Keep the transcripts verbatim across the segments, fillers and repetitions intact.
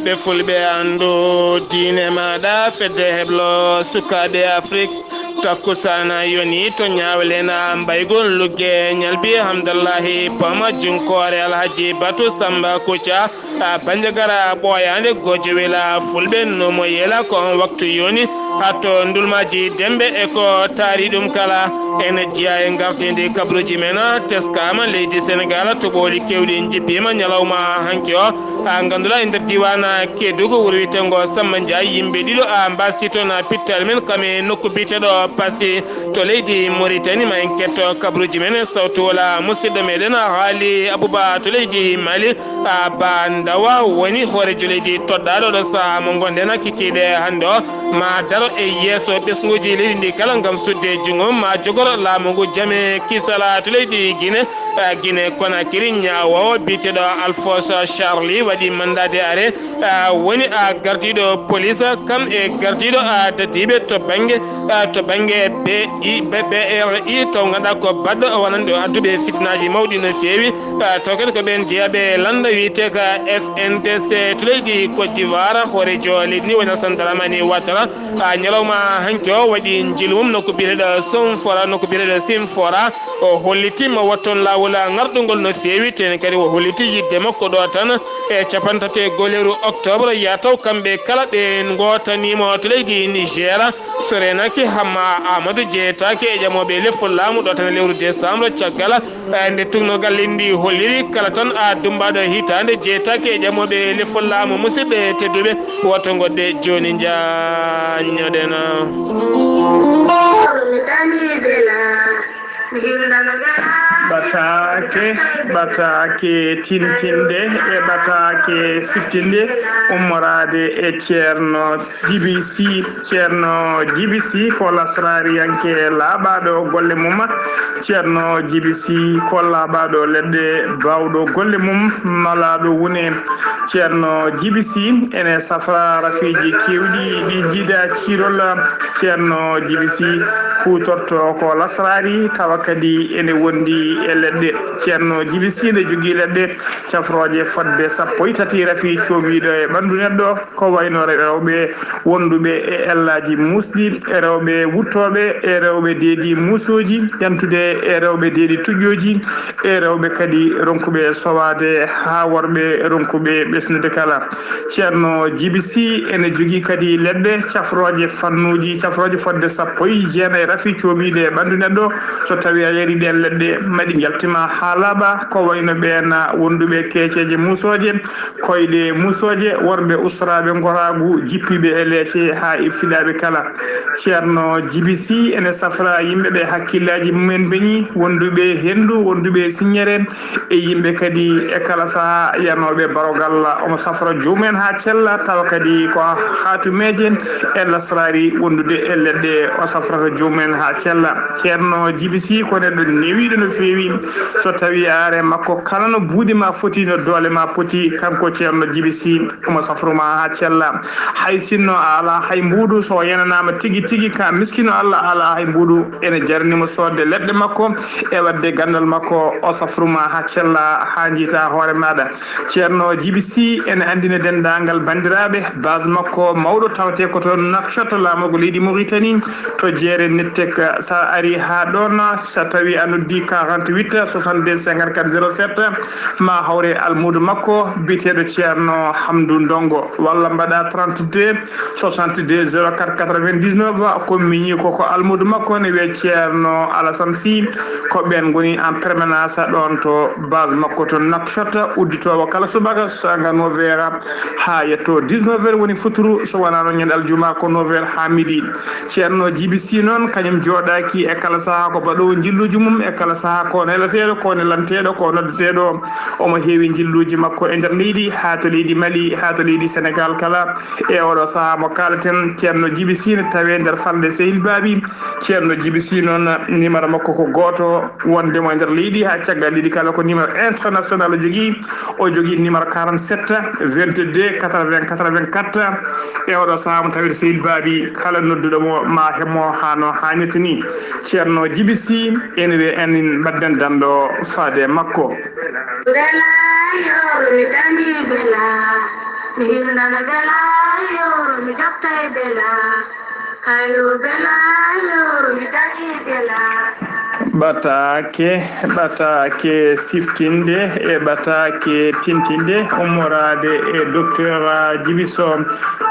Ɓe fulɓe anndu diine maaɗa fedde heblo sukaaɓe Afrik. Takkusana yoni to ñaawlena mbaygol lugge ñalbi Hamdallahi Pama junkoore Alhaji Batu Samba Kuca a Banjagara ɓooyaande Gojowela fulɓe numo yela ko on waktu yoni. Hatto ndulmaji dembe e ko taari ɗum kala ene jeya e ngartindi kabruji men. Teskama leydi Senegal to ɓooli kewɗi jippima ñalawma hanki o. Ha ngannduɗaa e nder diiwaan Kedugu wuro wiyetengo Samba Ndiaye yimɓe ɗiɗo a mbasi toon pittaali men kam e nokku biyeteɗo Passy to leydi Mauritanie. Ma en ketto kabruji men e sawtu wala musidɗo meɗen Haali Abouba to leydi Mali. A ba ndawa woni hoorejo leydi toɗɗaaɗo ɗo saha mo gonɗen kikiiɗe hannde o ma daro e yeeso ɓesnguji leydi ndi kala ngam sudde junngo ma jogoro laamu ngu jame kisala to leydi Guinée. Guinée Conakry ñaawowo biyeteɗo Alphonse Charly waɗi mandat de arrêt. Woni a gardiɗo police kam e gardiɗo a dadiɓe to bangge to bangge B I B R I taw ganduɗa ko baɗɗo wonande adduɓe fitinaji mawɗi no feewi. Taw kadi ko ɓen jeeyaɓe landa wiyete ka F N D C to leydi Côte d'Ivoire hoorejo leydi ni woni Alassane Dramane Ouattara. Ha ñalawma hanki o waɗi njilu mum nokku biyeteɗo Somfora nokku biyeteɗo Simfora. O hollitima watton lawol ngarɗungol no feewi teni kadi o holliti yidde makko ɗo tan e capantate goleru octobre yataw kamɓe kala ɓe gotanimo to leydi Niger. So renaki Hamma Amadou jeyetake e ƴamoɓe lefol laamu ɗo tan e lewru décembre caggal nde tugnogal leydi ndi holliri kala tan a dumbaɗo hitande jeyetake e ƴamoɓe lefol laamu. Musidɓe tedduɓe woto goɗɗe joni jañoɗen. Ɓataake, ɓataake tintinde e ɓataake siftinde ummoraade e Ceerno Jibi Sih. Ceerno Jibi Sih ko lasraariyanke laaɓaaɗo golle mum. Ceerno Jibi Sih ko laaɓaaɗo leɗɗe, baawɗo golle mum, malaaɗo wune. Ceerno Jibi Sih ene safra rafiiji keewɗi ɗi njiida ciirol. Ceerno Jibi Sih huutorto ko lasraari, tawa kadi ene wondi e leɗɗe. Ceerno Jibi Sih ne jogii leɗɗe cafrooje fodde sappo e tati rafi coomiiɗo e ɓanndu neɗɗo, ko wayno rewɓe wonduɓe e ellaaji muusɗi, e rewɓe wuttooɓe, e rewɓe deedi muusooji, yantude e rewɓe deedi tuƴƴooji, e rewɓe kadi ronkuɓe sowaade haa worɓe ronkuɓe ɓesnude kala. Ceerno Jibi Sih ene jogii kadi leɗɗe cafrooje fannuuji, cafrooje fodde sappo e jeenayi rafi coomiiɗe e ɓanndu neɗɗo. So tawii a yarii ɗeen leɗɗe, ma ɗi njalti ma haa laaɓa, ko wayno ɓeen wonduɓe keeceeje muusooje, koyɗe muusooje, worɓe usraaɓe ngoraagu, jippiiɓe e leece haa e fiɗaaɓe kala. Ceerno Jibi Sih ene safra yimɓe ɓe hakkillaaji mumen mbeñi, wonduɓe henndu, wonduɓe siññere, e yimɓe kadi e kala sahaa yanooɓe barogal. Omo safra joomum en haa cella, tawa kadi ko haatumeeje e lasraari wondude e leɗɗe o safrata joomum en haa cella. Ceerno Jibi Sih ko neɗɗo newiiɗo no feewi. So tawii a are makko kala no buuɗi ma foti, no doole ma poti, kanko Ceerno Jibi Sih omo safru ma haa cella. Hay sinno a alaa hay mbuuɗu, so o yananaama tigi tigi ka miskino Allah alaa hay mbuuɗu, ene jarani mo soodde leɗɗe makko e waɗde ganndal makko, o safru ma haa cella, haa njiita hoore maaɗa. Ceerno Jibi Sih ene anndina denndaangal banndiraaɓe, base makko mawɗo tawetee ko toon Nouakchott, laamorgo leydi Mauritanie, to jeere Nettek. So a arii haa ɗoon, so tawii a noddii quarante-huit soixante-deux cinquante-quatre zéro sept, ma hawre almuudo makko biyeteeɗo Ceerno Hamdu Ndongo, walla mbaɗa trente-deux soixante-deux zéro quatre quatre-vingt-dix-neuf. Ko miñi ko, ko almuudo makko ne wiyee Ceerno Alassane Sy. Ko ɓeen ngoni en permanence ɗoon to base makko to Nouakchott, udditoowo kala subaka sanga neuf heures haa yetto dix-neuf heures woni futuru, so wonaa noon ñande aljuma ko neuf heures haa midi. Ceerno Jibi Sih noon, kañum jooɗaaki e kala sahaa ko baɗoowo njilluuji mum, e kala sahaa ko nelateeɗo, ko nelanteeɗo, ko noddeteeɗo. Omo heewi njilluuji makko e nder leydi, haa to leydi Mali, haa to leydi Senegal kala. E oɗo sahaa mo kaalaten, Ceerno Jibi Sih ne tawee nder falnde Sehil Baaɓi. Ceerno Jibi Sih noon, numéro makko ko gooto, wonde mo e nder leydi haa caggal leydi kala, ko numéro international o jogii. O jogii numéro quarante-sept vingt-deux quatre-vingts quatre-vingt-quatre. E oɗo sahaa mo tawete Sehil Baaɓi, kala nodduɗo mo ma heɓ mo haa no haanirta ni. Ceerno Jibi Sih, ene wiyee en mbadden danndo faade e makko. Bela, yo, mi dani bela. Mi hindana bela, yoro mi jofta e bela. Hayo bela, yoro mi dagi bela. Ɓataake, ɓataake siftinde e ɓataake tintinde ummoraade e Docteur Djiby Sow.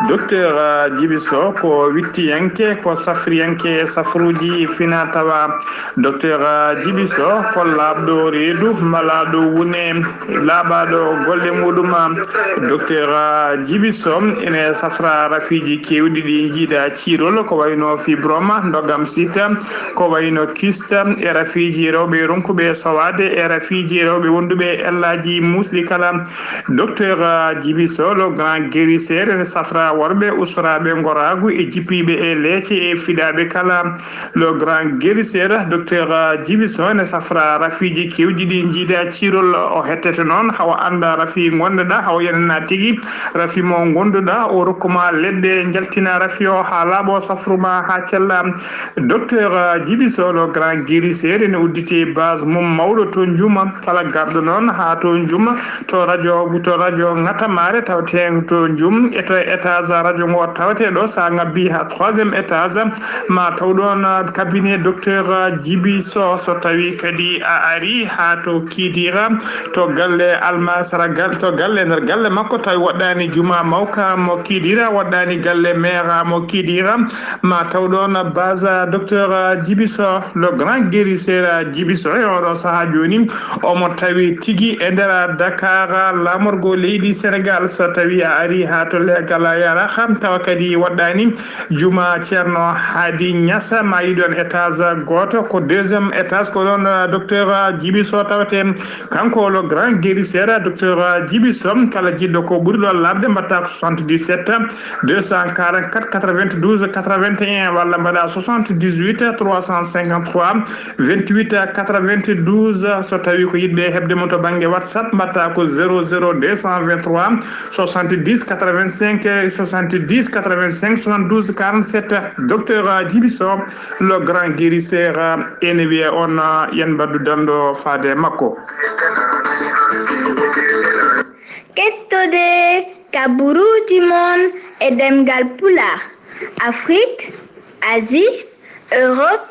Docteur Djiby Sow ko wittiyanke, ko safriyanke e safruuji fina tawa. Docteur Djiby Sow ko laaɓɗo reedu, malaaɗo wune, laaɓaaɗo golle muɗum. Docteur Djiby Sow ene safra rafiiji keewɗi ɗi njiida ciirol, ko wayno fibrome, ndogam sita, ko wayno kyste, e rafiiji rewɓe ronkuɓe sowaade, e rafiiji rewɓe wonduɓe e ellaaji muusɗi kala. Docteur Djiby Sow, le grand guérisseur, ene safra worɓe ustoraaɓe ngoraagu e jippiiɓe e leece e fiɗaaɓe kala. Le grand guérisseur, Docteur Djiby Sow, ene safra rafiiji keewɗi ɗi njiida ciirol. O hettete noon, hawa annda rafi ngonɗoɗaa, hawa yenana tigi rafi mo ngonduɗaa, o rokkuma leɗɗe, njaltina rafi o haa laaɓo, safruma haa cella. Docteur Djiby Sow, le grand guérisseur, ene udditi base mum mawɗo to Njuma. Kala garɗo noon haa to Njuma, to radio, to radio Ngatamare tawte to Njum, e to étage radio ngo tawte ɗo, sa ngabbi haa troisième étage, ma taw ɗon cabinet Docteur Djiby Sow. So tawi kadi a ari haa to Kidira, to galle Almasara, gal-, to galle, nder galle makko, tawi waɗɗani juma mawka mo Kidira, waɗɗani galle meera mo Kidira, ma taw ɗon base Docteur Djiby Sow, le grand guérisseur Djiby Sow. E oɗo sahaa jooni, omo tawi tigi e nder Dakar, laamorgo leydi Sénégal. So tawi a ari haa to Legal Yaraha, tawa kadi waɗɗani juma Ceerno Hadi Ñas, ma yi ɗon étage gooto, ko deuxième étage, ko ɗon, euh, Docteur Djiby Sow tawete. Kanko le grand guérisseur, Docteur Djiby Sow, kala jiɗɗo ko ɓuri ɗon laaɓde, mbaɗta ko soixante-dix-sept, deux cent quarante-quatre, quatre-vingt-douze, quatre-vingt-un, walla mbaɗa soixante-dix-huit, trois cent cinquante-trois, vingt-huit, quatre-vingt-douze. So tawi ko yiɗɓe heɓde mo to bannge WhatsApp, mbaɗta ko zéro zéro deux cent vingt-trois, soixante-dix, quatre-vingt-cinq, soixante-dix, quatre-vingt-cinq, soixante-douze, quarante-sept. Docteur Djiby Sow, le grand guérisseur, ene wiya on, yen mbaɗdu danɗo faade makko. Kettode kaburuuji mon e ɗemngal Pulaar, Afrique, Asie, Europe,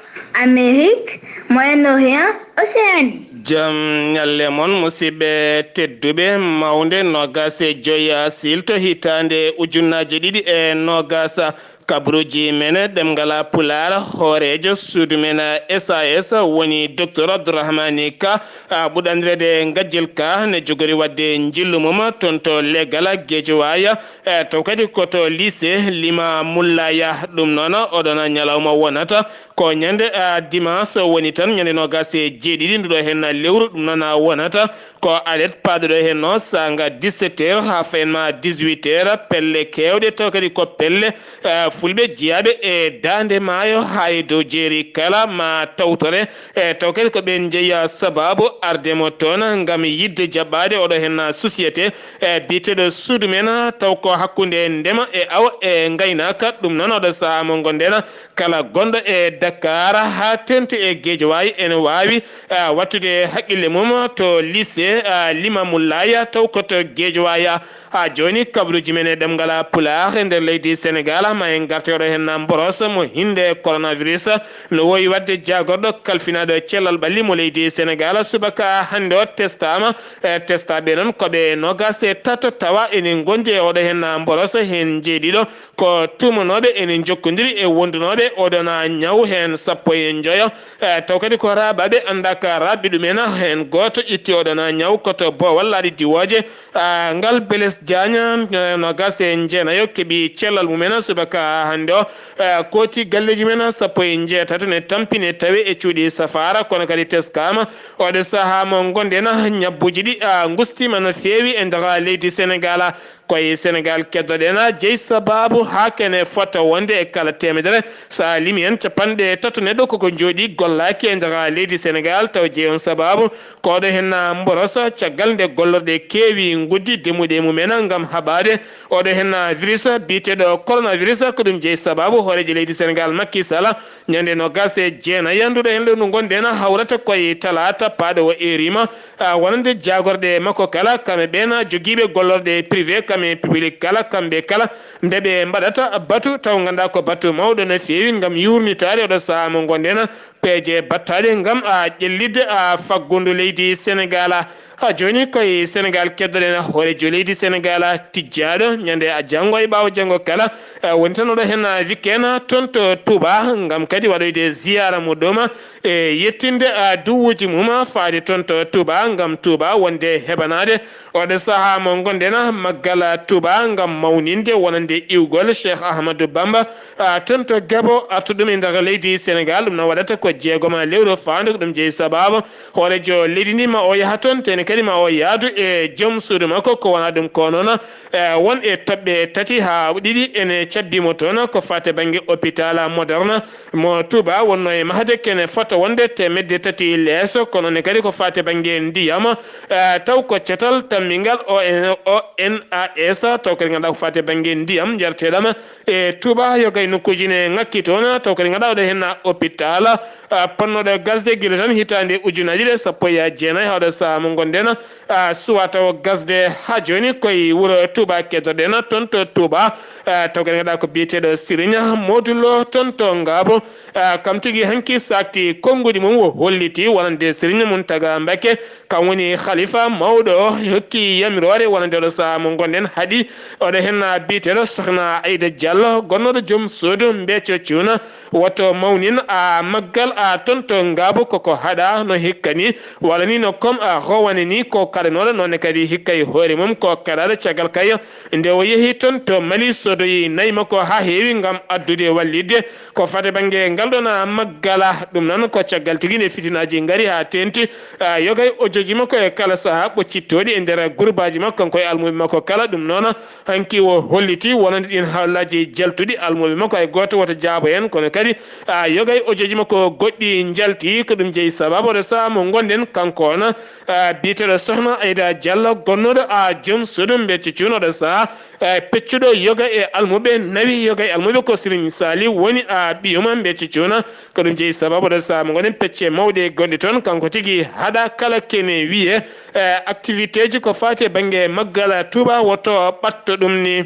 Amérique, Moyen-Orient, Océanie. Jam ñalle mon, musidɓe tedduɓe. Mawnde noogaas e joy avril to hitaande ujunnaaje ɗiɗi e noogaas, kabruuji men ɗemngal Pulaar, hooreejo suudu men S A S woni Docteur Abdourahmane Ka, a, ɓurɗo anndireede Ngajjel Ka, ne jogori waɗde njillu mum toon to Legal Guédiawaye, e, taw kadi ko to lycée Lima Moulaya. Ɗum noon, oɗon ñalawma wonata ko ñande, a, dimanche woni tan, ñande noogaas e jeeɗiɗi nduɗo heen lewru. Ɗum noon wonata ko alet paaduɗo heen noon saanga dix-sept heures haa fayin ma dix-huit heures. Pelle keewɗe taw kadi ko pelle, eh, fulɓe jeyaaɓe e daande maayo haa e dow jeeri kala ma tawtore, eh, taw kadi ko ɓeen njeya sababu arde mo toon ngam yiɗde jaɓɓaade oɗo heen société, eh, biyeteeɗo suudu men, taw ko hakkunde ndema e awo e ngaynaaka. Ɗum noon oɗo sahaa mo ngonɗen, kala gonɗo e Dakar haa teeŋti e Guédiawaye ene waawi, ah, wattude haqqille mum to lycée, ah, Limamou Laye, taw ko to Guédiawaye. Haa jooni, kabruuji men e ɗemngal Pulaar e nder leydi Senegaal, ma en ngartoyo heen mboros mo hinde coronavirus no woyi waɗde jaagorɗo kalfinaaɗo cellal ɓalli mo leydi Senegaal. Subaka hannde o testaama, e testaaɓe noon ko ɓe noogaas e tato, tawa ene ngondi e oɗo heen mboros, heen njeeɗiɗo ko tuumanooɓe ene njokkondiri e wondunooɓe oɗon ñaw, heen sappo e njoyo, e, taw kadi ko raaɓaaɓe anndaaka raaɓɓe ɗumen, heen gooto itti oɗon ñaw ko to boowal laaɗe diwooje, a, ngal. Blaise Diagne, e, noogaas e jeenayo keɓi cellal mumen subaka hannde o, e, kooti galleeji men sappo e njeetato ne tampine tawe e cuuɗi safaara, kono kadi teskaama oɗo sahaa mo ngonɗen, ñabbuuji ɗi, a, ngustiima no feewi e nder leydi Senegaal. Ko e Senegaal keddoɗen, jeyi sababu haa kene fota wonde e kala teemedere, so a limi heen capanɗe tato neɗɗo koko jooɗi gollaaki e nder leydi Senegaal, taw jeyi on sababu ko oɗo heen mboros, caggal nde gollorɗe keewi nguddi demuɗe mumen ngam haɓaade oɗo heen virus biyeteeɗo coronavirus. Ko ɗum jeyi sababu hooreejo leydi Senegaal Macky Sall ñande noogaas e jeenayi nduɗo heen lewru ngonɗen hawrata ko e talaata paaɗo o erima, a, wonande jaagorɗe makko kala, kamɓe ɓeen jogiiɓe gollorɗe privé, kamɓe public kala, kamɓe kala nde ɓe mbaɗata batu, taw ngannduɗaa ko batu mawɗo no feewi ngam yuurnitaade oɗo sahaa mo ngonɗen, peeje battaaɗe ngam a ƴellitde a faggundu leydi Senegal. Haa jooni koye Senegal keddoɗen hooreejo leydi Senegal tijjaaɗo ñande a janngo e ɓaawo janngo kala, eh, woni tan oɗo heen weekend toon to Touba ngam kadi waɗoyde ziyaara mo ɗooma e yettinde a duwuuji mum faade toon to Touba ngam Touba wonde heɓanaade oɗo sahaa mo ngonɗen maggal Touba ngam mawninde wonande iwgol Cheikh Ahmadou Bamba, ah, toon to Gabo artu ɗum e nder leydi Senegal. Ɗum noon waɗata ko jeegoma lewru faandu, ko ɗum jeyi sababu hooreejo leydi ndi ma o yaha toon, teni kadi ma o yaadu e joom suudu makko. Ko wona ɗum ko noon, eh, won e toɓɓe tati haa ɗiɗi ene cabbi mo toon, ko faate bannge hôpital moderne mo Touba wonno e mahde kene fota wonde teemedde tati leeso, kono ne kadi ko faate bannge ndiyam, eh, taw ko catal tammingal O N, O N A S, taw kadi ngannduɗaa ko faate bannge ndiyam njarteɗam e Touba, yoga e nokkuuji ne ŋakki toon, taw kadi ngannduɗaa oɗo heen hôpital, ah, ponnoɗo gasde gila tan hitaande ujunaaji ɗiɗi e sappo e jeenayi, haa oɗo sahaa mo ngonɗen, ah, suwa taw gasde haa jooni koye wuro Touba keddoɗen toon to Touba, ah, taw kadi ngannduɗaa ko biyeteeɗo Serigne Modou Lo toon to Ngabo, ah, kam tigi hanki sakti konnguɗi mum o holliti wonande Serigne Mountaga Mbacké, kam woni khalifa mawɗo o, hokki yamiroore wonande oɗo sahaa mo ngonɗen haaɗi oɗo heen biyeteeɗo Sokhna Aïda Diallo, gonnoɗo joom suudu Mbeeco Cuuna, woto mawnin a maggal a toon to Ngabo koko haɗa no hikka ni, walla ni no comme a rowane ni ko kaɗanooɗo, noon ne kadi hikka e hoore mum ko kaɗaaɗo. Caggal kay nde o yehi toon to Mali sodoyi nayi makko haa heewi ngam addude wallitde ko faade bannge ngal ɗoon a maggala. Ɗum noon ko caggal tigi nde fitinaaji ngari haa teenti, ah, yoga e ojooji makko e kala sahaa ɓoccittooɗi e nder gurbaaji makko kanko e almuuɓe makko kala. Ɗum noon hanki o holliti wonande ɗiin haalaaji jaltuɗi almuuɓe makko hay gooto woto jaabo heen, kono kadi, ah, yoga e ojooji makko goɗɗi njalti. Ko ɗum jeyi sababu oɗo sahaa mo ngonɗen kanko on, ah, biyeteeɗo Sokhna Aïda Diallo, gonnoɗo a joom suudu Mbeeco Cuuna oɗo sahaa, eh, peccuɗo yoga e almuuɓe, nawi yoga e almuuɓe ko Serigne Saliou woni a ɓiyum Mbeeco Cuuna. Ko ɗum jeyi sababu oɗo sahaa mo ngonɗen pecce mawɗe gonɗe toon, kanko tigi haɗa kala kene wiye, eh, activité ji ko faati e bannge maggal Touba woto ɓatto ɗum ni.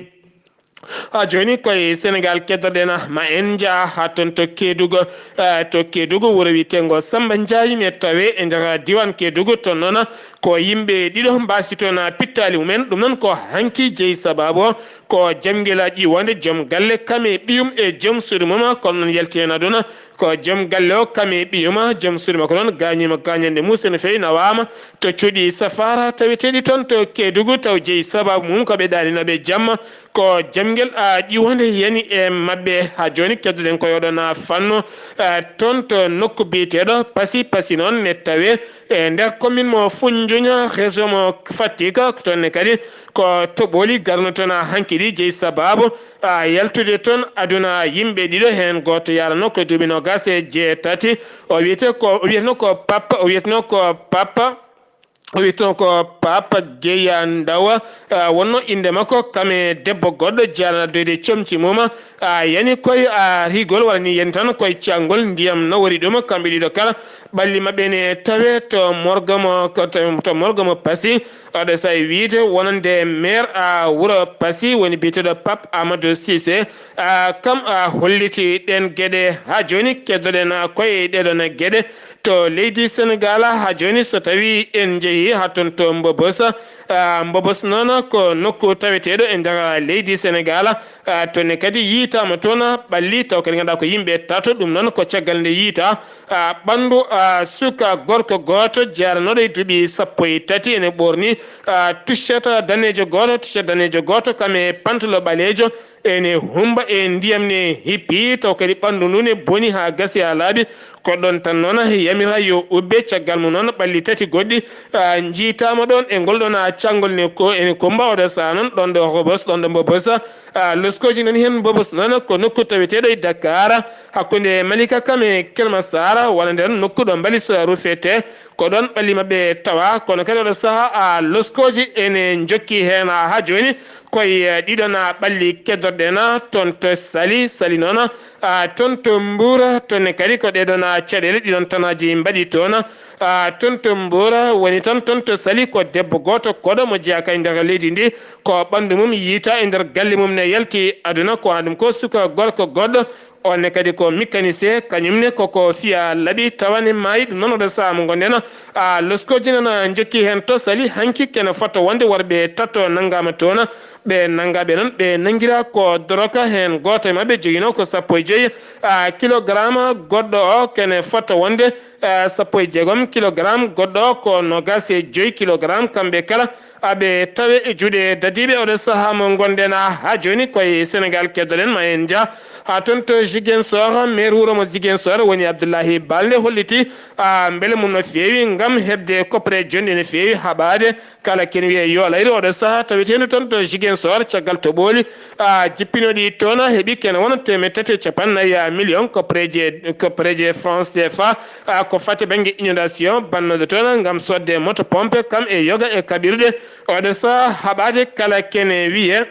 Haa jooni koye Senegal keddoɗen, ma en njah haa toon to Kédougou, eh, to Kédougou wuro wiyeteengo Samba Ndiaye ne tawe e nder diiwaan Kédougou. Toon noon ko yimɓe ɗiɗo mbaasi toon pittaali mumen. Ɗum noon ko hanki jeyi sababu o, ko Jamgila Ƴiwonde, joom galle kam e ɓiyum e joom suudu mum, kono noon yalti heen aduna. Ko joom galle o kam e ɓiyum, joom suudu makko noon gaañiima gaañannde muusde no feewi, nawaama to cuuɗi safaara taweteeɗi toon to Kédougou, taw jeyi sababu mum ko ɓe ɗaaninooɓe jamma. Ko Jamgel a Ƴiwonde yani e maɓɓe. Haa jooni keddoɗen ko e oɗon fannu, eh, toon to nokku biyeteeɗo Passy. Passy noon ne tawe e nder commune mo Foundiougne, région mo Fatick. Toon ne kadi ko toɓooli garno toon hanki ɗi jeyi sababu, ah, yaltude toon aduna yimɓe ɗiɗo, heen gooto yarano ko duuɓi noogaas e jeetati. O wiyete ko, o wiyeteno ko Papa, o wiyeteno ko Papa, o wiyeteno ko Papa Gueya Ndawa, ah, wonno innde makko, kam e debbo goɗɗo jeyaɗo addoyde comci mum, ah, yani koye, ah, rigol walla ni yani tan koye caangol ndiyam nawori ɗum. Kamɓe ɗiɗo kala ɓalli maɓɓe ne tawe to morgue mo, ko to, to morgue mo Passy. Oɗo sahaa wiyde wonande maire a wuro Passy woni biyeteeɗo Pape Amadou Cissé, a, kam a holliti ɗeen geɗe. Haa jooni keddoɗen koye ɗeɗon geɗe to leydi Senegal. Haa jooni so tawii en njehii haa toon to Mbobos, a, Mbobos noon ko nokku taweteeɗo e nder leydi Senegal. A, toon ne kadi yiytaama toon ɓalli taw kadi ngannduɗaa ko yimɓe tato. Ɗum noon ko caggal nde yiytaa, a, ɓanndu, a, suka gorko gooto jeyaɗo e duuɓi sappo e tati ene ɓoorni, a, t-shirt daneejo gooto, t-shirt daneejo gooto kam e pantalo ɓaleejo ene hummba e ndiyam ne hippi, taw kadi ɓanndu ndu ne boni haa gasi haa laaɓi. Ko ɗoon tan noon yamiraa yo ubbe. Caggal mum noon ɓalli tati goɗɗi, a, njiytaama ɗoon e ngol ɗoon, a, caangol ne ko ene kummba. Oɗo sahaa noon ɗoon ɗo Rebos, ɗoon ɗo Mbobos, a, loskooji nani heen. Mbobos noon ko nokku taweteeɗo e Dakar, hakkunde Malika kam e Keur Massar, walla nden nokku ɗo mbalis rufete. Ko ɗoon ɓalli maɓɓe tawa, kono kadi oɗo sahaa, a, loskooji ene njokki heen, a, haa jooni. Koye, eh, ɗiɗon, ah, ɓalli keddorɗen, ah, toon to Saly, Saly noon, ah, toon to Mbour, toon ne kadi ko ɗeɗon, ah, caɗeele ɗiɗon tanaaji mbaɗi toon, ah, toon to Mbour woni tan, toon to Saly ko debbo gooto koɗo mo jeyaa kay nder leydi ndi, ko ɓanndu mum yiytaa e nder galle mum ne yalti aduna, ko wonaa ɗum ko suka gorko goɗɗo, on ne kadi ko mécanicien, kañum ne koko fiya laabi, tawa ne maayi. Ɗum noon oɗo sahaa mo ngonɗen, ah, loskooji nana njokki heen to Saly, hanki kene fota wonde worɓe tato nanngaama toon, ɓe nanngaaɓe noon, ɓe nanngiraa ko doroka, heen gooto e maɓɓe joginoo ko sappo e joyi, ah, kilogramme, goɗɗo o kene fota wonde, ah, sappo e jeegom kilogramme, goɗɗo o ko noogaas e joyi kilogramme, kamɓe kala aɓe tawe e juuɗe dadiiɓe. Oɗo sahaa mo ngonɗen haa jooni koye Senegaal, keddoɗen ma en njah haa toon to Ziguinchor. Maire wuro mo Ziguinchor woni Abdoulaye Baldé holliti, ah, mbele mum no feewi ngam heɓde koppere jonɗe no feewi haɓaade kala ken wiye yoolayru oɗo sahaa taweteendu toon to Ziguinchor, caggal to ɓooli, ah, jippinooɗi toon heɓi kene wona teemeɗɗe tati e cappanɗe nayi million koppereeje, koppereeje franc C F A, ah, ko fate bannge inondation bannooɗo toon ngam soodde moto pompe kam e yoga e kaɓirɗe. Oɗo sahaa haɓaade kala kene wiye,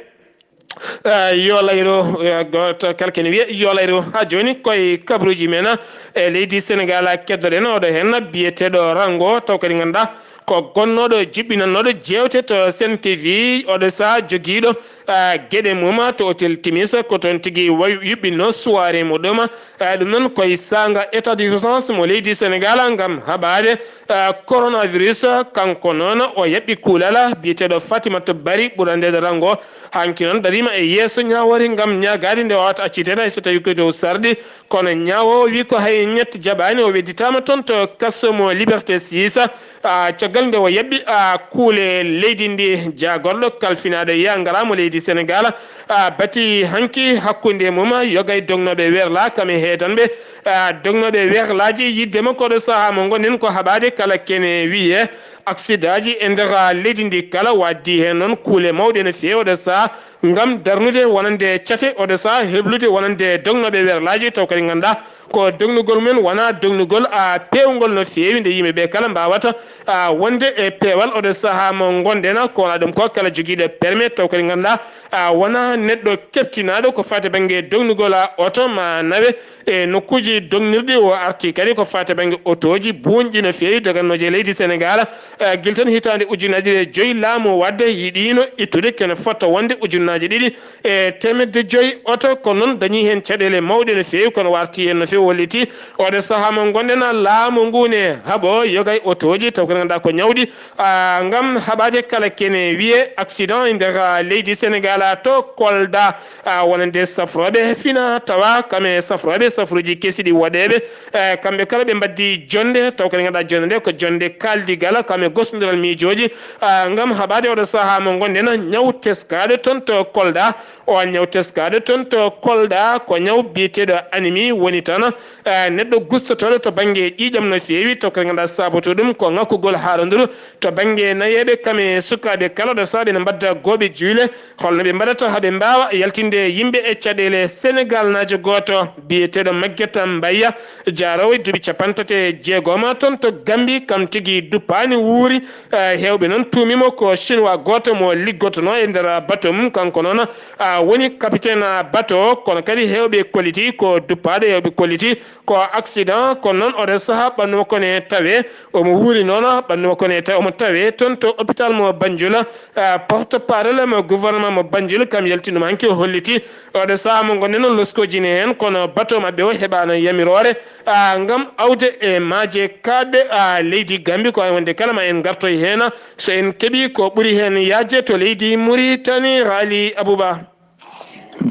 ah, yoolayru, ah, gooto kala kene wiye yoolayru. Haa jooni koye kabaruuji men e leydi Senegaal keddoɗen oɗo heen biyeteeɗo Rango, taw kadi ngannduɗaa ko gonnooɗo jiɓɓinannooɗo jeewte to Sen T V, oɗo sahaa jogiiɗo, ah, geɗe mum to hôtel Timis, ko toon tigi wayi yuɓɓinno soirée muɗum. Ah, ɗum noon koye saanga état d'urgence mo leydi Senegaal ngam haɓaade, ah, coronavirus. Kanko noon o yaɓɓi kuulal biyeteeɗo Fatimata Bari ɓurandeeɗo Rango. Hanki noon dariima e yeeso ñaawoore ngam ñaagaade nde o wawata acciteede hay so tawii ko dow sarɗi. Kono ñaawoowo wi ko hay ñett jaɓaani, o wedditaama toon to kaso mo Liberté six, ah, caggal nde o yaɓɓi, ah, kuule leydi ndi. Jaagorɗo kalfinaaɗo yangara mo leydi Senegaal, ah, bati hanki hakkunde mum yoga e dognooɓe werlaa kam e heedanɓe, ah, dognooɓe werlaaji. Yiɗde makko oɗo sahaa mo ngonɗen ko haɓaade kala kene wiye aksidaaji e nder leydi ndi kala, waɗdi heen noon kuule mawɗe no feewi oɗo sahaa ngam darnude wonande cate, oɗo sahaa heblude wonande dognooɓe werlaaji, taw kadi ngannduɗaa ko dognugol mumen wonaa dognugol, ah, peewngol no feewi nde yimɓe ɓe kala mbaawata, ah, wonde e peewal. Oɗo sahaa mo ngonɗen ko wonaa ɗum ko kala jogiiɗo permis taw kadi ngannduɗaa, ah, wonaa neɗɗo keptinaaɗo ko faati bannge dognugol, ah, oto ma nawe e nokkuuji dognirɗi. O arti kadi ko faati bannge otooji buuñɗi no feewi dogannooji e leydi Senegaal, ah, gila tan hitaande ujunnaji ɗiɗi e joyi laamu waɗde yiɗiino ittude kene fota wonde ujunnaaji ɗiɗi e teemedde joyi oto, kono noon dañii heen caɗeele mawɗe no feewi, kono warti heen no feewi holliti oɗo sahaa mo ngonɗen laamu ngu ne haɓo yoga e otooji taw ko ngannduɗaa ko ñawɗi, ah, ngam haɓaade kala kene wiye accident e nder, ah, leydi Senegaal to Kolda, ah, wonande safrooɓe fina tawa kam e safrooɓe safruuji kesi ɗi waɗeeɓe, eh, kamɓe kala ɓe mbaddi jonnde taw kadi ngannduɗaa jonnde nde ko jonnde kaaldigal kam e gostondiral miijooji, ah, ngam haɓaade oɗo sahaa mo ngonɗen ñaw teskaaɗo toon to Kolda. O ñaw teskaaɗo toon to Kolda ko ñaw biyeteeɗo anémie woni tan, eh, neɗɗo gustotooɗo to bannge ƴiiƴam no feewi, taw ko ngannduɗaa saabotoo ɗum ko ŋakkugol haaranduru to bannge nayeeɓe kam e sukaaɓe kala oɗo sahaa ɓe no mbadda gooɓe juule. Holno ɓe mbaɗata haa ɓe mbaawa yaltinde yimɓe e caɗeele? Senegaalnaajo gooto biyeteeɗo Maguette Mbayya, jaaroowo e duuɓi cappanɗe tati e jeegom toon to Gambi, kam tigi duppaani wuuri. Eh, heewɓe noon tuumi mo ko Chinois gooto mo liggotonoo e nder bato mum. Kanko noon, ah, woni capitaine bato o, kono kadi heewɓe kolliti ko duppaaɗo, heewɓe kolliti ko accident. Kono noon oɗo sahaa ɓanndu makko ne tawe, omo wuuri noon, ɓanndu makko ne tawe, omo tawe toon to hôpital mo Banjul. Ah, porte-parole mo gouvernement mo Banjul kam yaltinɗo mo hanki, o holliti oɗo sahaa mo ngonɗen loskooji ne heen, kono bato maɓɓe o heɓaano yamiroore, ah, ngam awde e maaje kaaɗɗe, ah, leydi Gambi. Ko wayi wonde kala ma en ngartoy heen so en keɓii ko ɓuri heen yaajde to leydi Muritani. Raali Abuba.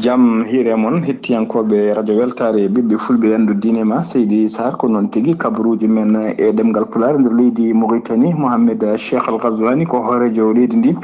Jam hiire mon, hettiyankooɓe Radio Weltaare, ɓiɓɓe fulɓe, anndu diine ma, Seydi Sarr. Ko noon tigi, kabaruuji men e ɗemngal Pulaar nder leydi Mauritanie, Mohamed Cheikh Al Ghazouani ko hooreejo leydi ndi.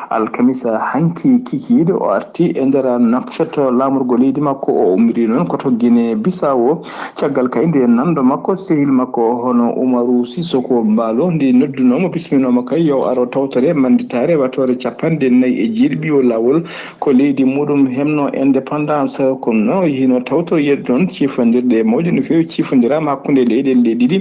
Alkamisa hanki kikiiɗe, o arti e nder Nouakchott laamorgo leydi makko. O ummiri noon ko to Guinée Bissau. Caggal kay nde nanndo makko, sehil makko hono Umaru Sissoko Embaló, nde noddunoo mo, bisminoo mo kay yo o ar o tawtore mannditaare watoore cappanɗe nayi e jeeɗiɗi, ɓiyo laawol ko leydi muuɗum heɓnoo en. Indépendance, kono noon o yiino tawto yeru toon ciifondirɗe mawɗe no feewi ciifondiraama hakkunde leyɗeele ɗe ɗiɗi.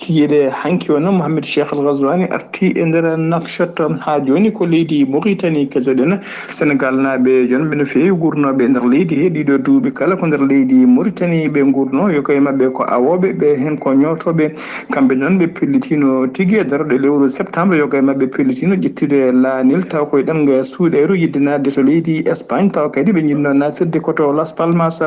Kikiiɗe hanki o noon Mohamed Cheikh Al Ghazouani arti e nder Nouakchott. Haa jooni ko leydi Mauritanie kesoɗen. Senegal naaɓe jonɓe no feewi gurnooɓe e nder leydi he ɗiɗo duuɓi kala ko nder leydi Mauritanie ɓe ngurno. Yoga e maɓɓe ko awooɓe, ɓe heen ko ñootooɓe. Kamɓe noon ɓe pellitino tigi e darde lewru septembre, yoga e maɓɓe pellitino ƴettude laanel taw koye ɗemngal suuɗeeru yiɗde naatde to leydi Espagne, taw kadi ɓe njiɗno naatirde ko to Las Palmas.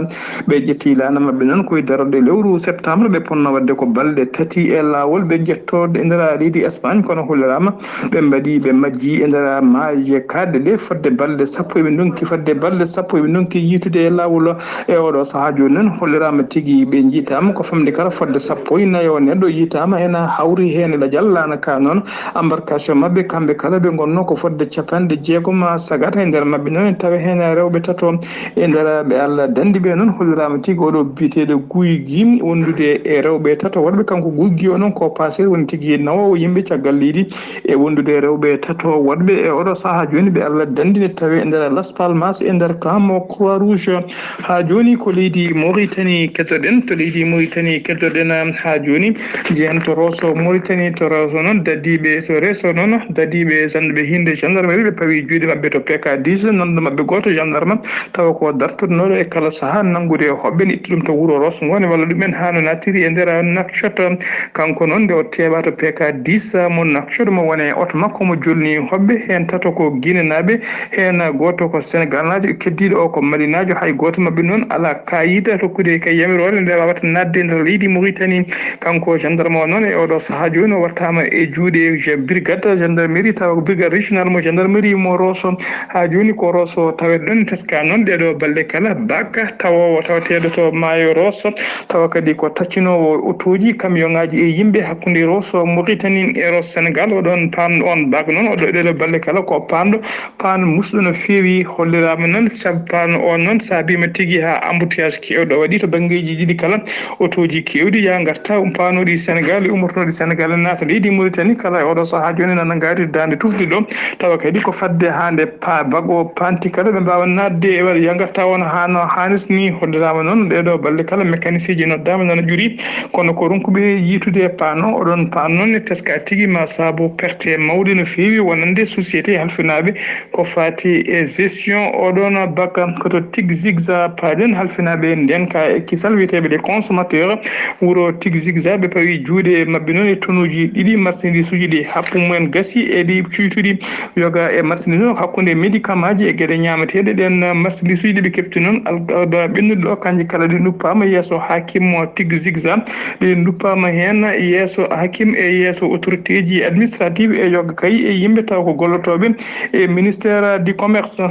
Ɓe ƴetti laana maɓɓe noon koye darde lewru septembre, ɓe ponno waɗde ko balɗe tati e laawol ɓe njettoode e nder leydi Espagne, kono holliraama ɓe mbaɗi, ɓe majji e nder maaje kaɗɗe ɗe fodde balɗe sappo, eɓe ndonki fodde balɗe sappo, eɓe ndonki yiitude e laawol. E oɗo sahaa jooni noon holliraama tigi ɓe njiitaama ko famɗi kala fodde sappo e nayo neɗɗo yiitaama ena hawri heen e lajal laana ka noon. Embarcation maɓɓe kamɓe kala ɓe ngonnoo ko fodde capanɗe jeegom sagat, e nder maɓɓe noon tawa heen rewɓe tato. E nder ɓe Allah danndi ɓe noon holliraama tigi oɗo biyeteeɗo Guy Gui wondude e rewɓe tato woɗɓe, kanko Guy Gui o noon ko passer woni tigi nawoowo yimɓe caggal leydi e wondude e rewɓe tato woɗɓe. E oɗo sahaa jooni ɓe Allah danndi ne tawe e nder Las Palmas e nder camp mo Croix Rouge. Haa jooni ko leydi Mauritanie keddoɗen, to leydi Mauritanie keddoɗen, haa jooni njehen to Rosso Mauritanie, to Rosso noon dadiiɓe, to Rosso noon dadiiɓe gendarmerie ɓe pawi juuɗe maɓɓe to P K dix, nonɗo maɓɓe gooto gendarme tawa ko dartotonooɗo e kala sahaa nanngude hoɓɓe, itta ɗum to wuro Rosso ngo ne walla ɗumen haa no nattiri e nder Nouakchott. Kanko noon nde o teeɓa to P K dix mo Nouakchott mo woni e oto makko mo jolni hoɓɓe, heen tato ko Guinée naaɓe, heen gooto ko Senegal naajo, keddiiɗo o ko Mali naajo, hay gooto maɓɓe noon alaa kaayida rokkude kay yamiroore nde wawata naatde e nder leydi Mauritanie. Kanko gendarme o noon e oɗo sahaa jooni o wattaama e juuɗe je-, brigade gendarmerie tawa ko brigade régional mo gendarmerie mo Rosso. Haa jooni ko Rosso tawete ɗon, teska noon ɗeɗo balɗe kala bak tawowo tawateeɗo to maayo Rosso, tawa kadi ko taccinoowo otooji, kamiyonŋaaji e yimɓe hakkunde Rosso Mauritanie e Rosso Senegal. Oɗon paan, on bak noon oɗo ɗeɗo balɗe kala ko paanɗo, paan musɗo no feewi. Holliraama noon sabu paan o noon saabiima tigi haa embouteillage keewɗo waɗi to banngeeji ɗiɗi kala. Otooji keewɗi yaa ngarta um paanooɗi Senegal e ummortooɗi Senegal naata leydi Mauritanie kala e oɗo sahaa jooni nana ngaari daande tufde ɗo. Tawa kadi ko fadde haa nde pa-, bago panti kala ɓe mbaawa naatde e waɗa yaa ngarta won haa no haanirta ni. Holliraama noon ɗeɗo balɗe kala mécanicien ji noddaama nana ƴuri, kono ko ronkuɓe yiitude paan o. Oɗon paan noon ne teska tigi ma saabu perte mawɗe no feewi wonande société halfinaaɓe ko faati e gestion oɗon bak. Ko to Tig Zigza paaɗen halfinaaɓe ndenka e kisal wiyeteeɓe les consommateurs wuro Tig Zigza ɓe pawi juuɗe maɓɓe noon e tonuuji ɗiɗi marchandisuuji ɗi happu mumen gasi e ɗi cuytuɗi yoga e marchandise o hakkunde médicament ji e geɗe ñaameteeɗe. Ɗen marchandisuuji ɗi ɓe keɓti noon alkalba ɓennuɗo ɗo kanji kala ɗi nduppaama yeeso hakim mo Tig Zigza. Ɗi nduppaama heen yeeso hakim e yeeso autorité ji administrative e yoga kay e yimɓe taw ko gollotooɓe e ministère du commerce.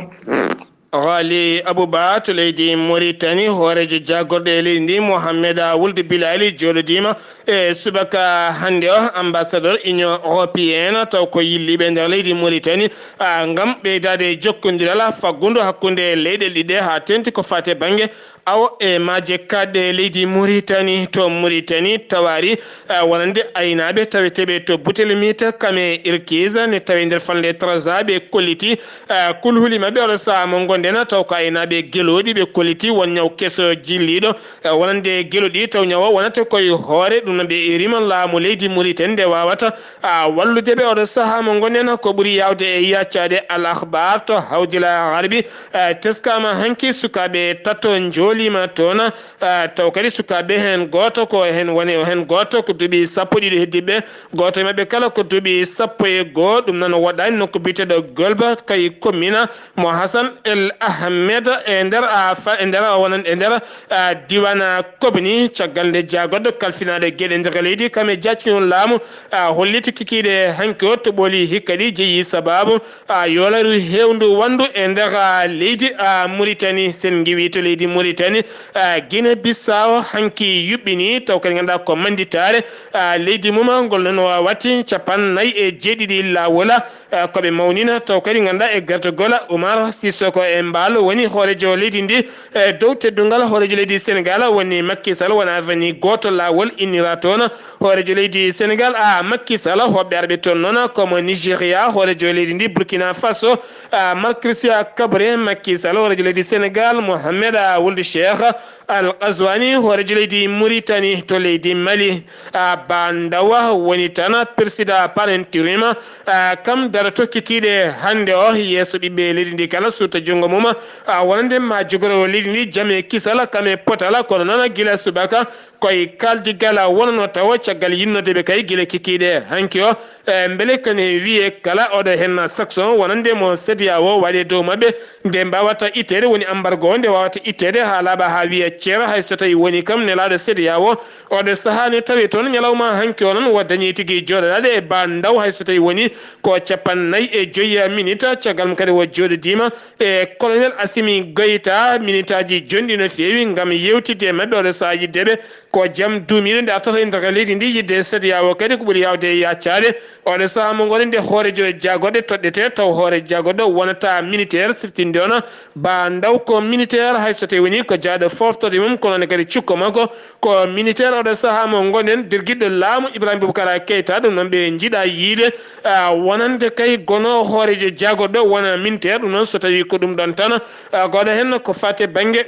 Ghali Abouba to leydi Mauritanie, hooreejo jaagorɗe e leydi ndi, Mohamed Wuld Bilali, jooɗodiima e subaka hannde o ambassadeur Union Européenne taw ko yilliiɓe nder leydi Mauritanie, a, ngam ɓeydaade jokkondiral faggudu hakkunde leyɗe ɗiɗe haa teeŋti ko faati e bannge awo e maaje kaaɗɗe leydi Mauritanie. To Mauritanie tawaari, a, wonande aynaaɓe taweteeɓe to Boutelmite, Kame, Irkiz, ne tawi nder falnde Trarza, ɓe kolliti, a, kulhuli maɓɓe oɗo sahaa mo ngonɗen taw ko aynaaɓe gelooɗi, ɓe kolliti won ñaw keso jilliiɗo, a, wonande geloɗi taw ñaw o wonata koye hoore ɗum no ɓe rima laamu leydi Mauritanie nde wawata, a, wallude ɓe oɗo sahaa mo ngonɗen. Ko ɓuri yaawde e yaccaade Al Akhbar to Hawdila Gharbi, a, teskaama hanki sukaaɓe tato njooliima toon, a, taw kadi sukaaɓe heen gooto ko heen woni o heen gooto ko duuɓi sappo ɗiɗi heddiiɓe, gooto e maɓɓe kala ko duuɓi sappo e goo. Ɗum noon woɗɗaani nokku biyeteeɗo Golba kay commune mo Hassan El Ahmed e nder, a, fa-, e nder, a, wonan e nder, a, diiwaan Kobni, caggal nde jaagoɗo kalfinaaɗo geɗe nder leydi kam e jaaccinoon laamu, a, holliti kikiiɗe hanki o to ɓooli hikka ɗi jeyi sababu, a, yoolaaru heewndu wonndu e nder, a, leydi, a, Mauritanie. Sen ngiwi to leydi Mauritanie, a, Guinée Bissau hanki yuɓɓini taw kadi ngannduɗaa ko mannditaare, a, leydi mum ngol noon o watti cappannayi e jeeɗiɗi laawol, a, ko ɓe mawnina taw kadi ngannduɗaa e gardagol Oumar Sissoko e Mbaalo woni hooreejo leydi ndi, e dow teddungal hooreejo leydi Senegal woni Macky Sall, wona woni gooto laawol innira toon hooreejo leydi Senegal. A Macky Sall, hoɓɓe arɓe toon noon ko mo Nigeria, hooreejo leydi ndi Burkina Faso, a Marc Christian Kaboré, Macky Sall, hooreejo leydi Senegal, Mohamed, a Wuld Cheikh Al Ghazouani, hooreejo leydi Mauritanie, to leydi Mali, a Ba Ndaw woni tan président par intérim, a kam daroto kikiiɗe hannde o yeeso ɓiɓɓe leydi ndi kala, suuta junngo mum, a wonande ma jogoro leydi ndi jam e kisal, kam e potal, kono noon gila subaka koye kaldigal wonano tawa caggal yinnodeɓe kay gila kikiiɗe hanki o. E, mbele kane wiye kala oɗo hen saction wonande mo C E D E A O waɗe dow maɓɓe, nde mbawata itteede, woni embargo o nde wawata itteede haa laaɓa haa wiya ceera, hay so tawi woni kam nelaaɗo C E D E A O. Oɗo sahaa ne tawi toon ñalawma hanki o noon wo dañi tigi jooɗodaade e Ba Ndaw, hay so tawi woni ko cappannayi e joyi minita, caggal mum kadi wo jooɗodiima e colonel Assimi Goïta, minitaaji jonɗi no feewi ngam yewtidde e maɓɓe. Oɗo sahaa yiddeɓe ko jam duumiiɗo nde artata e nder leydi ndi, yidde C E D E A O kadi ko ɓuri yaawde e yaccaade. Oɗo sahaa mo ngonɗen nde hooreejo jaagoɗe toɗɗete, taw hooreejo jaagoɗo wonata militaire, siftinde on Ba Ndaw ko militaire, hay so tawi woni ko jaaɗo foftorde mum, kono ne kadi cukko makko ko militaire. Oɗo sahaa mo ngonɗen, dirgiɗɗo laamu Ibrahima Boubacar Keita, ɗum noon ɓe njiɗa yiide, a, wonande kay gono hooreejo jaagoɗo wona militaire, ɗum noon so tawi ko ɗum ɗon tan, a, goɗo hen ko fate bannge,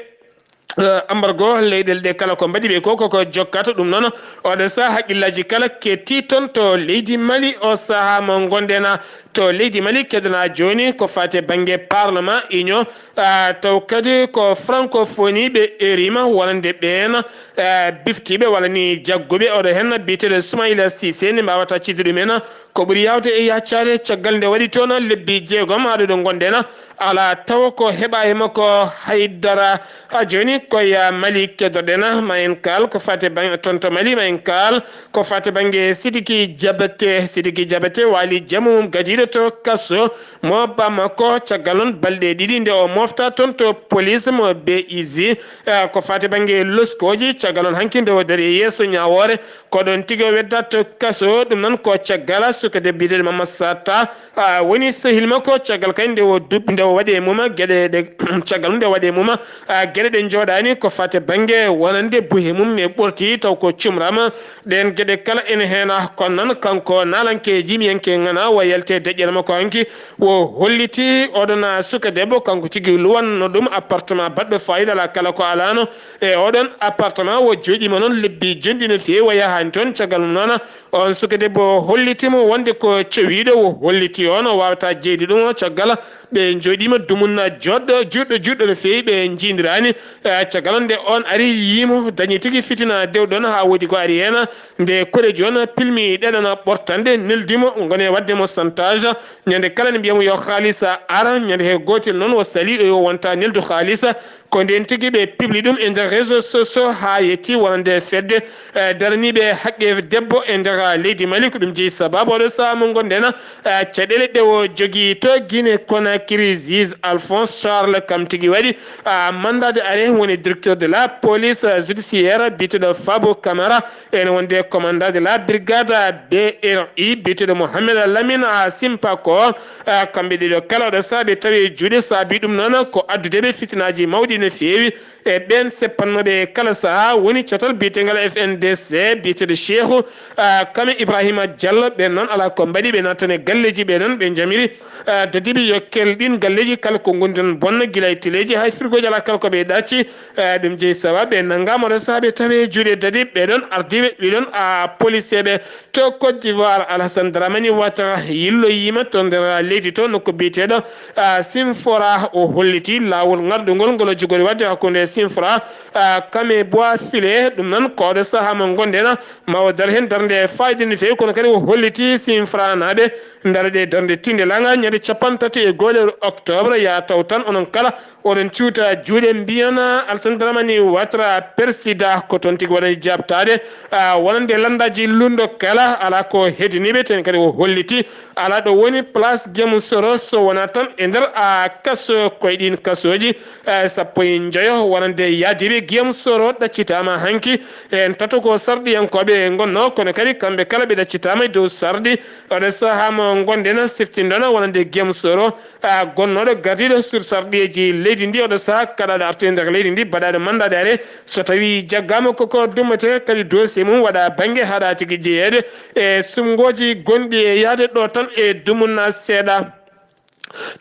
a, embargo leyɗele ɗe kala ko mbaɗi ɓe ko, ko, ko jokkata ɗum noon. Oɗo sahaa haqqillaaji kala ketti toon to leydi Mali, o sahaa mo ngonɗen, a, to leydi Mali, keddana jooni ko fate bannge parlement, union, a, taw kadi ko francophonie ɓe erima wonande ɓeen, a, biftiiɓe walla ni jagguɓe. Oɗo hen biyeteeɗo Soumaïla Cissé nde mbawata cidde ɗum en, ko ɓuri yaawde e yaccaade caggal nde waɗi toon lebbi jeegom haa ɗo ɗo ngonɗen, alaa tawa ko heɓa e makko haydara. Haa jooni ko e Mali keddoɗen, ma en kaal ko fate bang-, toon to Mali, ma en kaal ko fate bannge Sidiki Diabaté. Sidiki Diabaté waali jammu mum gadiiɗo to kaso mo Bamako, caggal noon balɗe ɗiɗi nde o mofta toon to police mo B I G, eh, ko fate bannge loskooji, caggal noon hanki nde o darii e yeeso ñaawoore, ko ɗoon tigi o weddat to kaso. Ɗum noon ko caggal suka debbo biyeteeɗo Mamma Sata, a, woni sehil makko, caggal kay nde o dub-, nde o waɗi e mum geɗe ɗe, caggal nde o waɗi e mum, a, geɗe ɗe njooɗaani ko fate bannge wonande buhe mum e ɓorti, taw ko cumrama. Ɗeen geɗe kala ene heen, a, kono noon kanko naalanke jimiyanke ŋana o yalte deƴƴere makko hanki, o holliti oɗon, a, suka debbo, kanko tigi luwanno ɗum appartement baɗɗo fayida alaa kala ko alaano. E oɗon appartement o jooɗiima noon lebbi jonɗi no feewi, o yahaani toon. Caggal mum noon, on suka debbo holliti mo wonde ko cowiiɗo, o holliti on o waawata jeyde ɗum o. Caggal ɓe njooɗiima dumunna joɗɗo, juɗɗo, juɗɗo no feewi, ɓe njiidiraani. E, caggal nde on ari yiimo, dañi tigi fitina dewɗon haa woodi ko ari heen. Nde koreejo on pilmi ɗeɗana ɓortanɗe, neldi mo, ngone waɗde mo chantage. Ñande kala ne mbiya mo yo haalis ar, ñande he gootel noon o sali o yo wonta neldu haalis. Ko ndeen tigi ɓe pibli ɗum e nder réseaux sociaux haa yetti wonande fedde, eh, daraniiɓe haqqe debbo e nder leydi Mali. Ko ɗum jeyi sababu oɗo sahaa mo ngonɗen, eh, caɗeele ɗe o jogii to Guinée Conakry. Juge Alphonse Charles kam tigi waɗi, ah, mandat d'arrêt, woni directeur de la police, ah, judiciaire, biyeteeɗo Fabo Camara, ene wonde commandant de la brigade B R I, biyeteeɗo Mohamed Lamine, ah, Simpako. Ah, kamɓe ɗiɗo kala oɗo sahaa ɓe tawi e juuɗe, saabi ɗum noon ko addude ɓe fitinaaji mawɗi no feewi. E ɓeen seppannooɓe kala sahaa woni catal biyeteengal F N D C, biyeteeɗo Cheikhou, ah, Kame Ibrahima Diallo. Ɓeen noon alaa ko mbaɗi, ɓe nattane galleeji ɓe noon, ɓe njamiri, ah, dadiiɓe yo kel ɗiin galleeji kala ko ngonɗen bonna, gila e teleeji, hay firgooji alaa kala ko ɓe ɗacci. Ah, ɗum jeyi sawa ɓe nanngaama oɗo sahaa ɓe tawi e juuɗe dadiiɓe ɓe ɗoon, ardiiɓe ɓe ɗoon, ah, poliseeɓe to Côte d'Ivoire, Alassane Dramani Ouattara yilloyiima to nder leydi to, nokku biyeteeɗo, ah, Sinfora. O holliti laawol ŋarɗungol ngol o jogori waɗde hakkunde Sinfora, ah, Kame Bois Filé. Ɗum noon ko oɗo sahaa mo ngonɗen, ma o dar heen darnde faayiida no feewi, kono kadi o holliti Sinfora naaɓe, ndaroɗe darnde tiinde laaŋa ñande cappanɗe tati e go'o lewru octobre. Ya taw tan onon kala oɗon cuuta juuɗe, mbiyan Alassane Dramani Ouattara persida, ko toon tigi waɗani jaabtaade, ah, wonande lanndaaji lunndo kala, alaa ko heddiniiɓe. Teen kadi o holliti alaa ɗo woni place Guillaume Soro so wonaa tan e nder, ah, kaso, koye ɗiin kasooji, ah, sappo sappo e njoyo wonande yaadiiɓe Guillaume Soro ɗaccitaama hanki. En tato ko sarɗiyankooɓe ngonnoo, kono kadi kamɓe kala ɓe ɗaccitaama e dow sarɗi. Oɗo sahaa mo ngonɗen siftinɗon wonande Guillaume Soro, a, gonnooɗo gardiiɗo sur sarɗiyeeji leydi ndi, oɗo sahaa kaɗaaɗo artude nder leydi ndi, baɗaaɗo mandat d'arrêt. So tawii jaggaama koko dummetee, kadi dossier mum waɗa bannge, haɗa tigi jeyeede e suɓngooji gonɗi e yahde ɗo tan e dumunna seeɗa.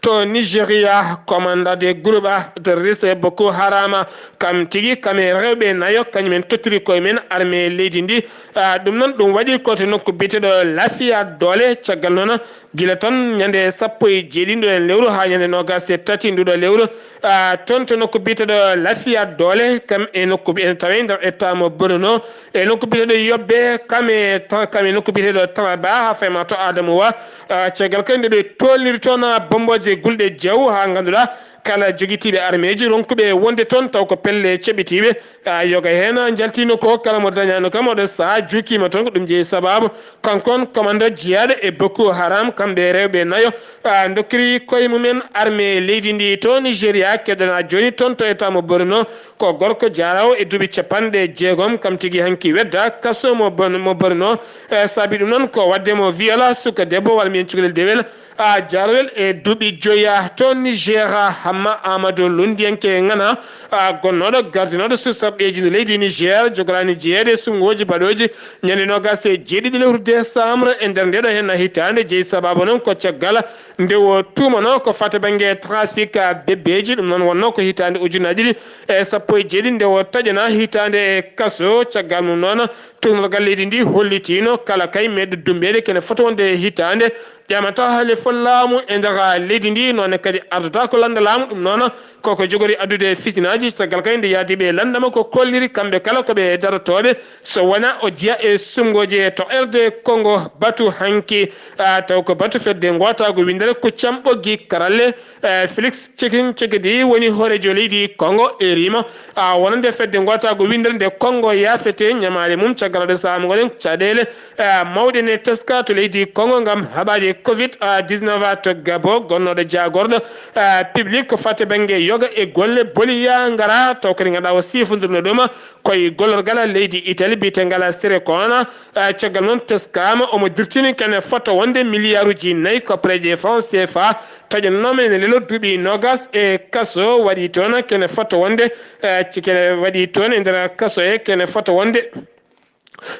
To Nigeria, commandant des groupes terroristes Boko Haram, kam tigi, kam e rewɓe nayo, kañumen tottiri koye men armée leydi ndi. Ah, ɗum noon, ɗum waɗi ko to nokku biyeteeɗo Lafiya Doole. Caggal noon, gila toon ñande sappo e jeeɗiɗi nduɗo lewru haa ñande noogaas e tati nduɗo lewru, ah, toon to nokku biyeteeɗo Lafiya Doole, kam e nokku ene tawee nder État mo Borno, e nokku biyeteeɗo Yobbe, kam e ta-, kam e nokku biyeteeɗo Taraba, haa fayma to Adamu Wa. Ah, caggal kadi nde ɓe tolniri toon, ah, bommbooje gulɗe jaw, haa ngannduɗaa kala jogitiiɓe armeeji ronkuɓe wonde toon taw ko pelle ceɓitiiɓe, ah, yoga heen njaltiino ko kala mo dañaano kam oɗo sahaa juukiima toon. Ko ɗum jeyi sabaabu kanko on commandant jiyaaɗo e Boko Haram, kamɓe e rewɓe nayo, ah, ndokkiri koye mumen armée leydi ndi to Nigeria. Keɗoɗaa jooni toon to État mo Borno, ko gorko jaaraawo e duuɓi capanɗe jeegom, kam tigi hanki wedda kaso mo Bon-, mo Borno. E saabi ɗum noon ko waɗde mo viol suka debbo walla mbiyen cukalel dewel, a, jaarowel e duuɓi joya to Niger. Hamma Amadou Lundiyanke Ngana, a, gonnooɗo gardinooɗo sur sarɗiyeeji ndu leydi Niger, jogoraani jeyeede e suɓngooji baɗooji ñande noogaas e jeeɗiɗi lewru décembre e nder ndeeɗo heen hitaande. Jeyi sabaabu noon ko caggal nde o tuumanoo ko fate bannge trafic, a, bébéji. Ɗum noon wonnoo ko hitaande ujunaaji ɗiɗi e sappo e jeeɗiɗi nde o taƴanaa hitaande e kaso. Caggal mum noon, tuugnorgal leydi ndi hollitiino kala kay meeɗɗo dummbeede kene fota wonde hitaande ƴamata haalifol laamu e nder leydi ndi, noon kadi ardata ko lannda laamu. Ɗum noon koko jogori addude fitinaaji, caggal kay nde yaadiiɓe lanndama ko kolliri kamɓe kala ko ɓe darotooɓe so wona o jeya e suɓngooji to R D Congo. Batu hanki, a, taw ko batu fedde ngootaagu winndere ko camɓo gi karalle, e, Félix Tshisekedi woni hooreejo leydi Congo e rima, a, wonande fedde ngootaagu winndere nde Congo yaafete ñamaale mum caggal ɗo sahaa mo ngoɗen caɗeele, e, mawɗe ne teska to leydi Congo ngam haɓaaji covid dix-neuf to Gabo. Gonnooɗo jaagorɗo, e, public ko fate bannge yoga e golle boliya ngara taw kadi ngannduɗaa o sifondirno ɗum koye gollorgal leydi Italie biyetengal Serecon. Eh, caggal noon teskaama omo dirtini kene fota wonde miliyaaruji nayi koppareeje franc C F A taƴannooma ene leelo duuɓi noogaas e kaso. Waɗi toon kene fota wonde, eh, ci-, kene waɗi toon e nder kaso he kene fota wonde,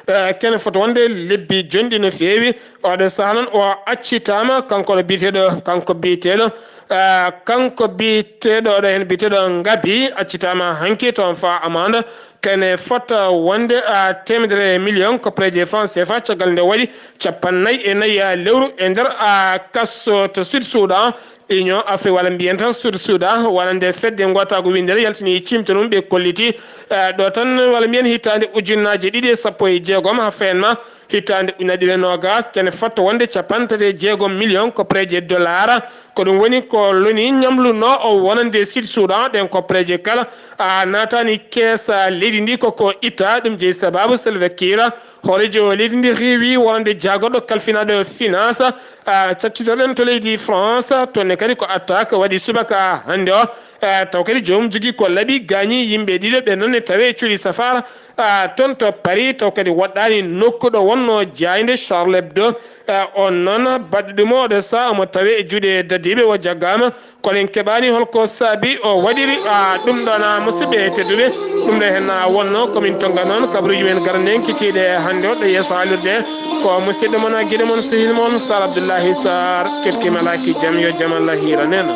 eh, kene fota wonde lebbi jonɗi no feewi. Oɗo sahaa noon o accitaama kanko ɗo biyeteeɗo, kanko biyeteeɗo, eh, kanko biyeteeɗo oɗo heen biyeteeɗo Ngabi accitaama hanki toon faa amande kene fota wonde, a, teemedere million koppareeje franc C F A caggal nde waɗi cappannayi e nayi, a, lewru e nder, a, kaso to Sud Soudan. Union Afrique walla mbiyen tan Sud Soudan wonande fedde ngootaagu winndere yaltini ciimtol mum ɓe kolliti, a, ɗo tan walla mbiyen hitaande ujunnaaje ɗiɗi e sappo e jeegom haa feen ma hitaande ujunaaje ɗiɗi e noogaas kene fota wonde cappanɗe tati e jeegom million koppareeje dollar. Ko ɗum woni ko loni ñamlunoo o wonande Sud Soudan ɗen koppareeje kala, a, naataani keesa leydi ndi koko itta. Ɗum jeyi sabaabu Salva Kiir, hooreejo leydi ndi, rewi wonande jaagorɗo kalfinaaɗo finance, a, caccitoɗen to leydi France, toon ne kadi ko attaque waɗi subaka hannde o, a, taw kadi joomum jogii ko laaɓi gaañi yimɓe ɗiɗo ɓe noon ne tawee cuuɗi safara, a, toon to Paris, taw kadi woɗɗaani nokku ɗo wonnoo jaaynde Charlie Hebdo, a, on noon baɗɗo ɗum oɗo sahaa omo tawee e juuɗe dadiiɓe o jaggaama. Kono en keɓaani holko saabi o waɗiri, a, ɗum ɗoon, a, musidɓe tedduɓe. Ɗum ɗo heen, a, wonnoo ko min tonnga noon kabaruuji men garani en kikiiɗe hannde o ɗo yeeso haalirde. Ko musidɗo mon, a, giɗo mon, sehil mon, Sar Abdullahi Sar, keɗkiima laaki jam, yo jam Allah hiiran en.